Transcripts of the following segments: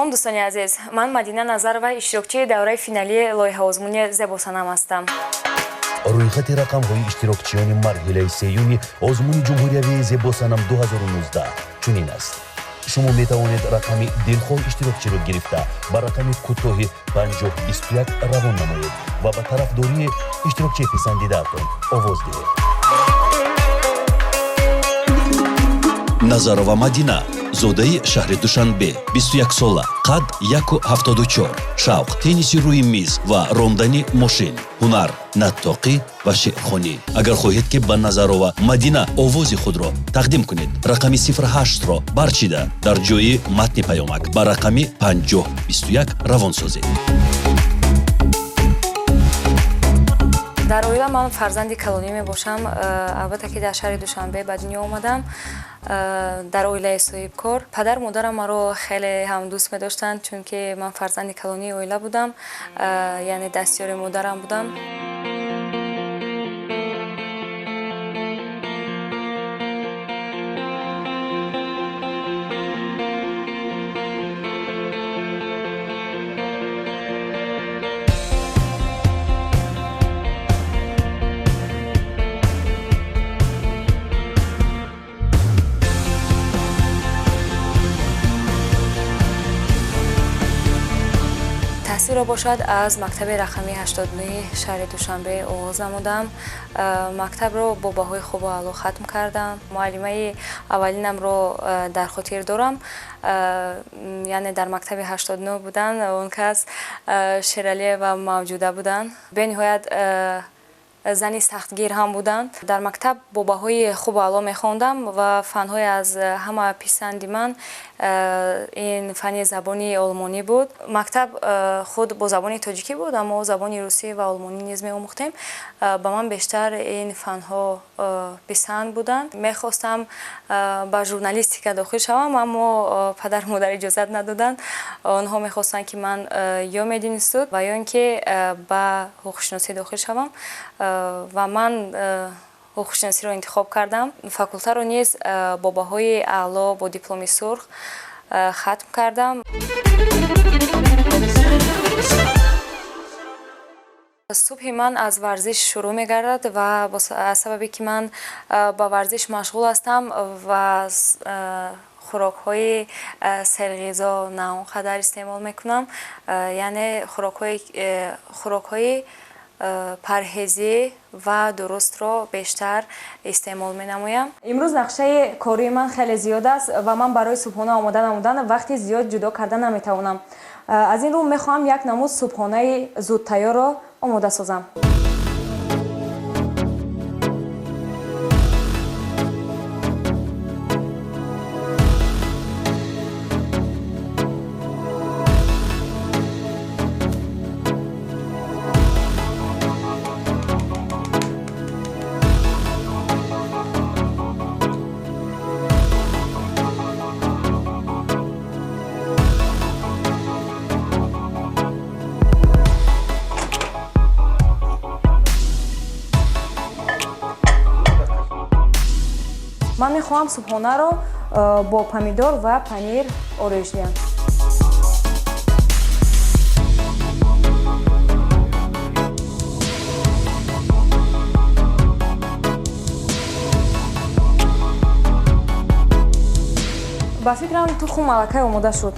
Салом, дӯстони азиз. Ман Мадина Назарова, иштирокчии давраи финалии лоиҳаозмуни Зебосанам ҳастам. Рӯйхати рақамҳои иштирокчиёни марҳилаи сеюми озмуни ҷумҳуриявии Зебосанам 2019 чунин аст. Шумо метавонед рақами дилхоҳ иштирокчиро гирифта, ба рақами кӯтоҳи 5021 равон намоед ва ба тарафдории иштирокчии писандидаатон овоз диҳед. Назарова Мадина, зодаи шаҳри Душанбе, 21 сола, қад 1,74, шавқ тенниси рӯи миз ва рондани мошин, ҳунар наттоқӣ ва шеърхонӣ. Агар хоҳед, ки ба Назарова Мадина овози худро тақдим кунед, рақами 08-ро барчида, дар ҷои матни паёмак ба рақами 5021 равон созед. Дар оила ман фарзанди калонӣ мебошам. Албатта ки дар шаҳри Душанбе ба дунё омадам, дар оилаи соҳибкор. Падару модарам маро хеле ҳам дӯст медоштанд, чунки ман фарзанди калонии оила будам, яъне дастёри модарам будам. Таҳсилро бошад аз мактаби рақами 89 шаҳри Душанбе оғоз намудам. Мактабро бо баҳои хубу аъло хатм кардам. Муаллимаи аввалинамро дар хотир дорам, яъне дар мактаби 89 буданд, он кас Шералиева Мавҷуда буданд. Бениҳоят зани сахтгир ҳам буданд. Дар мактаб бо баҳои хубу аъло мехондам ва фанҳои аз ҳама писанди ман ин фани забони олмонӣ буд. Мактаб худ бо забони тоҷикӣ буд, аммо забони русӣ ва олмонӣ низ меомӯхтем. Ба ман бештар ин фанҳо писанд буданд. Мехостам ба журналистика дохил шавам, аммо падару модар иҷозат надоданд. Онҳо мехостанд, ки ман ё мединститут ва ё ин ки ба ҳуқуқшиносӣ дохил шавам, ва ман ҳуқуқшиносиро интихоб кардам. Факултаро низ бо баҳои аъло, бо дипломи сурх хатм кардам. Субҳи ман аз варзиш шурӯъ мегардад ва аз сабабе ки ман ба варзиш машғул ҳастам ва хӯрокҳои серғизо на он қадар истеъмол мекунам, яъне хӯрокҳои парҳезӣ ва дурустро бештар истеъмол менамоям. Имрӯз нақшаи кории ман хеле зиёд аст ва ман барои субҳона омода намудан вақти зиёд ҷудо карда наметавонам. Аз ин рӯ мехоҳам як намуд субҳонаи зудтайёрро омода созам. Ман мехоҳам субҳонаро бо помидор ва панир ороиш диҳам. Ба фикрам, тухм аллакай омода шуд.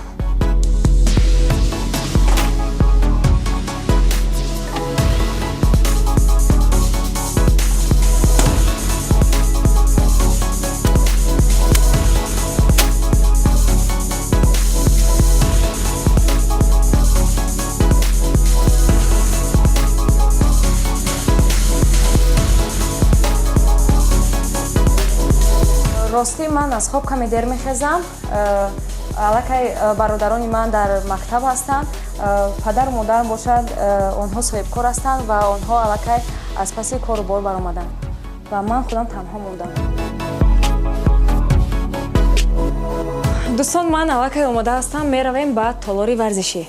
Ростӣ, ман аз хоб каме дер мехезам. Аллакай бародарони ман дар мактаб ҳастанд. Падару модарам бошад, онҳо соҳибкор ҳастанд ва онҳо аллакай аз паси кору бор баромаданд ва ман худам танҳо мондам. Дӯстон, ман аллакай омода ҳастам. Меравем ба толори варзишӣ.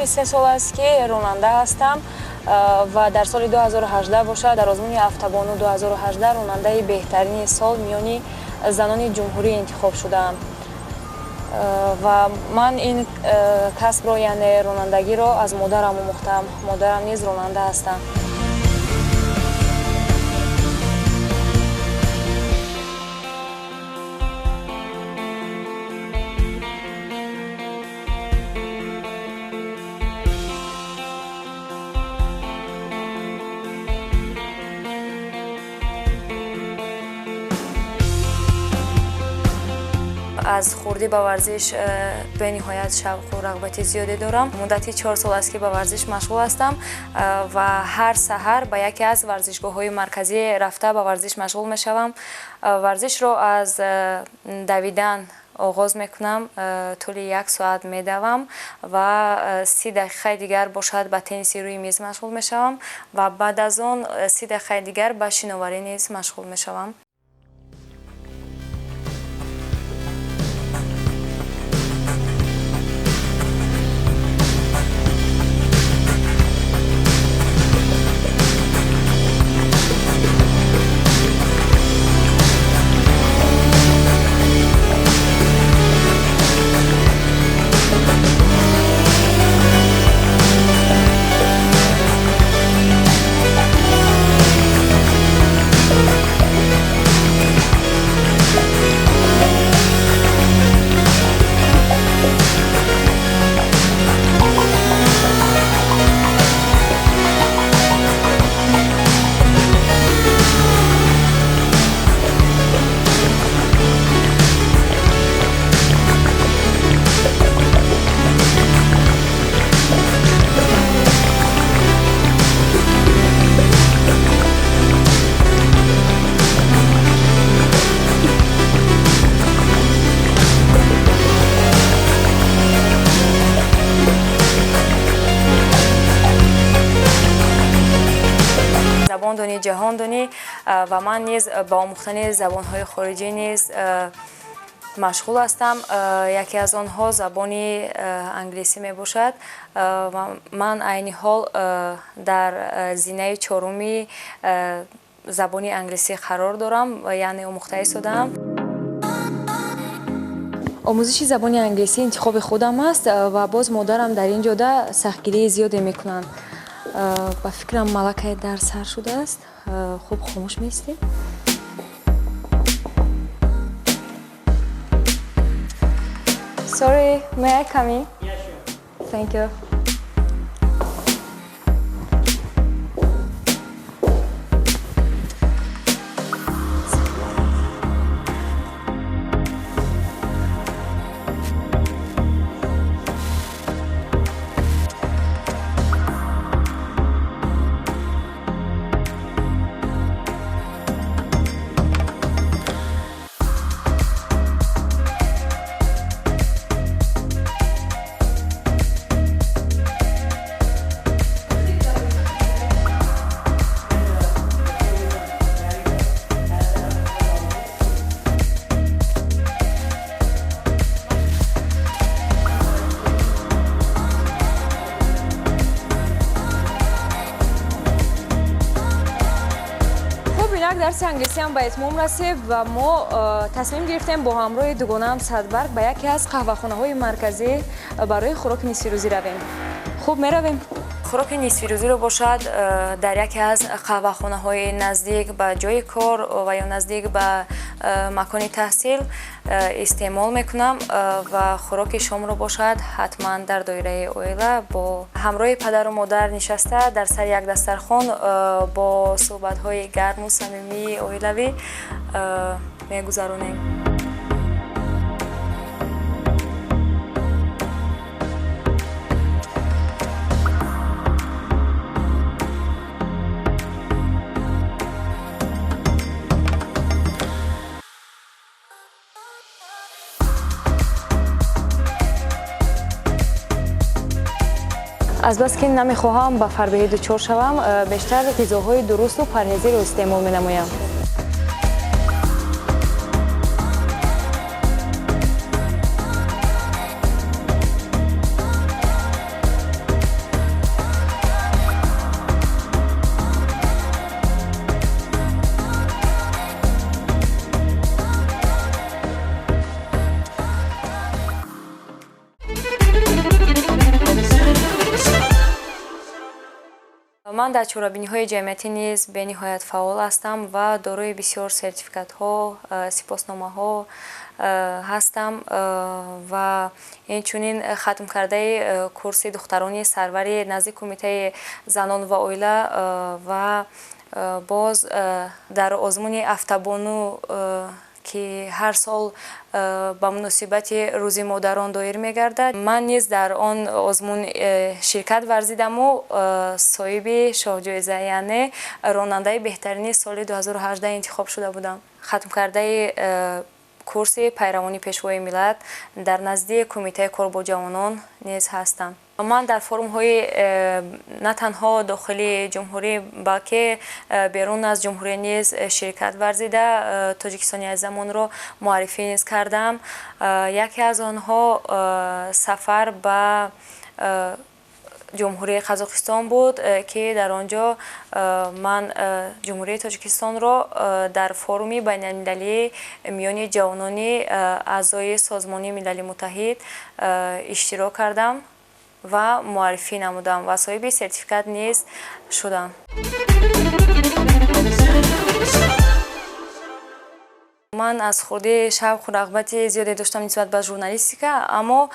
Муддати 3 сол аст, ки ронанда ҳастам ва дар соли 2018 бошад, дар озмуни Автобону 2018 ронандаи беҳтарини сол миёни занони ҷумҳурӣ интихоб шудаам. Ва ман ин касбро, яъне ронандагиро, аз модарам омӯхтам. Модарам низ ронанда ҳастанд. Аз хурдӣ ба варзиш бениҳоят шавқу рағбати зиёде дорам. Муддати 4 сол аст, ки ба варзиш машғул ҳастам ва ҳар саҳар ба яке аз варзишгоҳҳои марказӣ рафта ба варзиш машғул мешавам. Варзишро аз давидан оғоз мекунам, тӯли 1 соат медавам ва 30 дақиқаи дигар бошад, ба тенниси рӯи миз машғул мешавам ва баъд аз он 30 дақиқаи дигар ба шиноварӣ низ машғул мешавам. Забондонӣ ҷаҳондонӣ, ва ман низ ба омӯхтани забонҳои хориҷӣ низ машғул ҳастам. Яке аз онҳо забони англисӣ мебошад ва ман айни ҳол дар зинаи чоруми забони англисӣ қарор дорам, яъне омӯхта истодаам. Омӯзиши забони англисӣ интихоби худам аст ва боз модарам дар ин ҷода сахтгирии зиёде мекунанд. Ба фикрам, малакаи дарс сар шудааст. Хуб, хомӯш меистем. Sorry, may I come in? Yeah, sure. Thank you. Инак, дарси англисиам ба итмом расид ва мо тасмим гирифтем бо ҳамроҳи дугонаам Садбарг ба яке аз қаҳвахонаҳои марказӣ барои хӯроки нисфирӯзӣ равем. Хуб, меравем. Хӯроки нисфирӯзиро бошад, дар яке аз қаҳвахонаҳои наздик ба ҷои кор ва ё наздик ба макони таҳсил истеъмол мекунам ва хӯроки шомро бошад, ҳатман дар доираи оила бо ҳамроҳи падару модар нишаста дар сари як дастархон бо суҳбатҳои гарму самимии оилавӣ мегузаронем. Азбаски намехоҳам ба фарбеҳӣ дучор шавам, бештар ғизоҳои дурусту парҳезиро истеъмол менамоям. Ман дар чорабиниҳои ҷамъиятӣ низ бениҳоят фаъол ҳастам ва дорои бисёр сертификатҳо, сипосномаҳо ҳастам ва инчунин хатмкардаи курси духтарони сарвари назди Кумитаи занон ва оила ва боз дар озмуни Афтабону, ки ҳар сол ба муносибати Рӯзи модарон доир мегардад, ман низ дар он озмун ширкат варзидаму соҳиби шоҳҷоиза, яъне ронандаи беҳтарини соли 2018 интихоб шуда будам. Хатмкардаи курси пайравони Пешвои миллат дар назди Кумитаи кор бо ҷавонон низ ҳастам. Ман дар форумҳои на танҳо дохили ҷумҳурӣ, балки берун аз ҷумҳурӣ низ ширкат варзида, Тоҷикистони азизамонро муаррифӣ низ кардам. Яке аз онҳо сафар ба Ҷумҳурии Қазоқистон буд, ки дар он ҷо ман Ҷумҳурии Тоҷикистонро дар форуми байналмилалии миёни ҷавонони аъзои Созмони Милали Муттаҳид иштирок кардам ва муаррифӣ намудам ва соҳиби сертификат низ шудам. Ман аз хурдӣ шавқу рағбати зиёде доштам нисбат ба журналистика, аммо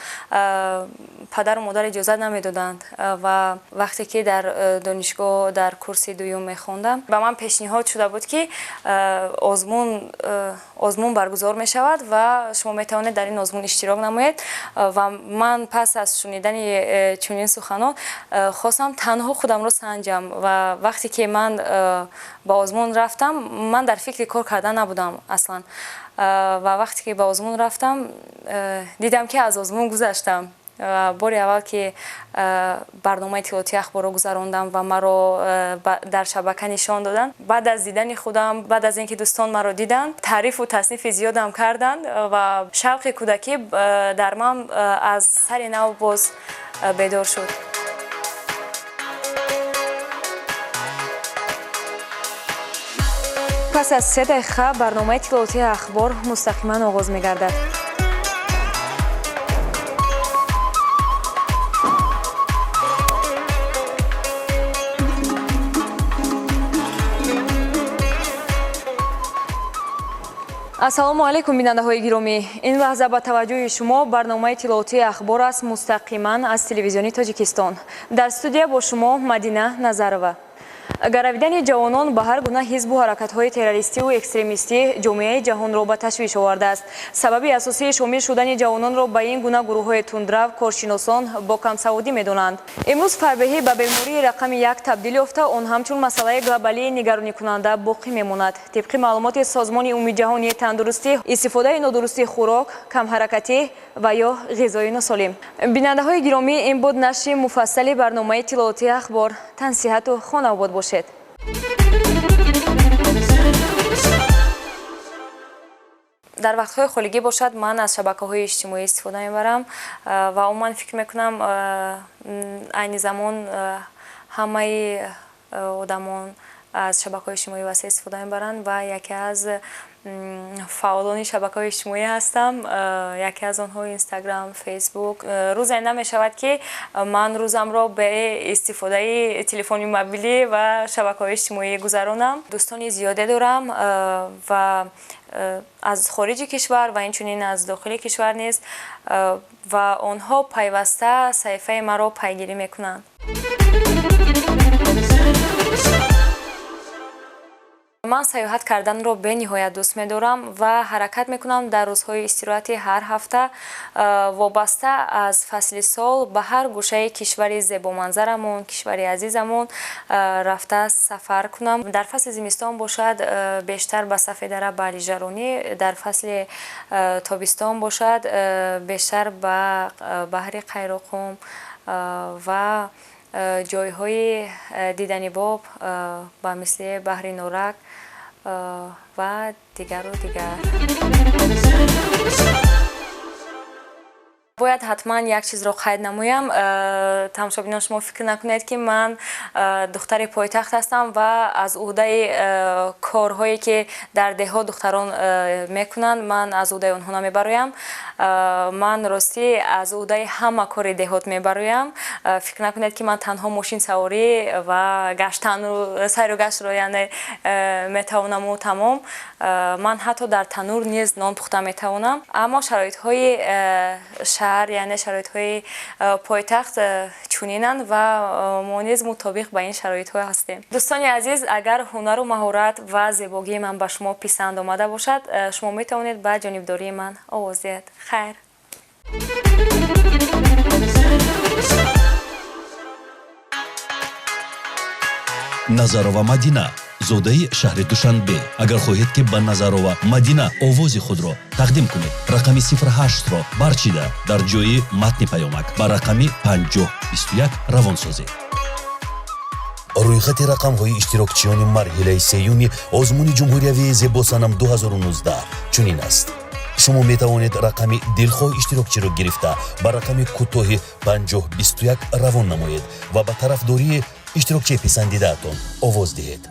падару модар иҷозат намедоданд. Ва вақте ки дар донишгоҳ дар курси дуюм мехондам, ба ман пешниҳод шуда буд, ки озмун баргузор мешавад ва шумо метавонед дар ин озмун иштирок намоед. Ва ман пас аз шунидани чунин суханон хостам танҳо худамро санҷам. Ва вақте ки ман ба озмун рафтам, ман дар фикри кор кардан набудам аслан. Ва вақте ки ба озмун рафтам, дидам, ки аз озмун гузаштам. Бори аввал ки барномаи иттилоотии ахборро гузарондам ва маро дар шабака нишон доданд, баъд аз дидани худам, баъд аз ин ки дӯстон маро диданд, таърифу таснифи зиёдам карданд ва шавқи кӯдакӣ дар ман аз сари нав боз бедор шуд. Пас аз 3 дақиқа барномаи иттилоотии ахбор мустақиман оғоз мегардад. Ассалому алайкум, бинандаҳои гиромӣ! Ин лаҳза ба таваҷҷӯҳи шумо барномаи иттилоотии ахбор аст, мустақиман аз Телевизиони Тоҷикистон. Дар студия бо шумо Мадина Назарова. Гаравидани ҷавонон ба ҳар гуна ҳизбу ҳаракатҳои террористиву экстремистӣ ҷомеаи ҷаҳонро ба ташвиш овардааст. Сабаби асосии шомил шудани ҷавононро ба ин гуна гурӯҳҳои тундрав коршиносон бо камсаводӣ медонанд. Имрӯз фарбеҳӣ ба бемории рақами як табдил ёфта, он ҳамчун масъалаи глобалии нигароникунанда боқӣ мемонад. Тибқи маълумоти Созмони Умумиҷаҳонии тандурустӣ, истифодаи нодурусти хӯрок, камҳаракатӣ ва ё ғизои носолим. Бинандаҳои гиромӣ, ин буд нашри муфассали барномаи иттилоотии ахбор. Тансиҳату хонаобод бошед. Дар вақтҳои холигӣ бошад, ман аз шабакаҳои иҷтимоӣ истифода мебарам ва умуман фикр мекунам, айни замон ҳамаи одамон аз шабакаҳои иҷтимоӣ васеъ истифода мебаранд ва яке аз фаъолони шабакаҳои иҷтимоӣ ҳастам. Яке аз онҳо Инстаграм, Фейсбук. Рӯзе намешавад, ки ман рӯзамро бе истифодаи телефони мобилӣ ва шабакаҳои иҷтимоӣ гузаронам. Дӯстони зиёде дорам ва аз хориҷи кишвар ва инчунин аз дохили кишвар низ, ва онҳо пайваста саҳифаи маро пайгирӣ мекунанд. Ман сайёҳат карданро бениҳоят дӯст медорам ва ҳаракат мекунам дар рӯзҳои истироҳати ҳар ҳафта, вобаста аз фасли сол, ба ҳар гӯшаи кишвари зебоманзарамон, кишвари азизамон рафта сафар кунам. Дар фасли зимистон бошад, бештар ба Сафедара, ба лижаронӣ, дар фасли тобистон бошад, бештар ба баҳри Қайроқум ва ҷойҳои диданибоб ба мисли баҳри Норак ва дигару дигар. Бояд ҳатман як чизро қайд намоям. Тамошобинон, шумо фикр накунед, ки ман духтари пойтахт ҳастам ва аз уҳдаи корҳое, ки дар деҳот духтарон мекунанд, ман аз уҳдаи онҳо намебароям. Ман ростӣ аз уҳдаи ҳама кори деҳот мебароям. Фикр накунед, ки ман танҳо мошинсаворӣ ва гаштану сайру гаштро, яъне, метавонаму тамом. Ман ҳатто дар танур низ нон пухта метавонам. Аммо шароитҳои шаҳр, яъне шароитҳои пойтахт чунинанд ва мо низ мутобиқ ба ин шароитҳо ҳастем. Дӯстони азиз, агар ҳунару маҳорат ва зебогии ман ба шумо писанд омада бошад, шумо метавонед ба ҷонибдории ман овоз диҳед. Хайр. Назарова Мадина, зодаи шаҳри Душанбе. Агар хоҳед, ки ба Назарова Мадина овози худро тақдим кунед, рақами 08-ро барчида, дар ҷои матни паёмак ба рақами 5021 равон созед. Рӯйхати рақамҳои иштирокчиёни марҳилаи сеюми озмуни ҷумҳуриявии «Зебосанам 2019» чунин аст. Шумо метавонед рақами дилхоҳ иштирокчиро гирифта, ба рақами кӯтоҳи 5021 равон намоед ва ба тарафдории иштирокчии писандидаатон овоз диҳед.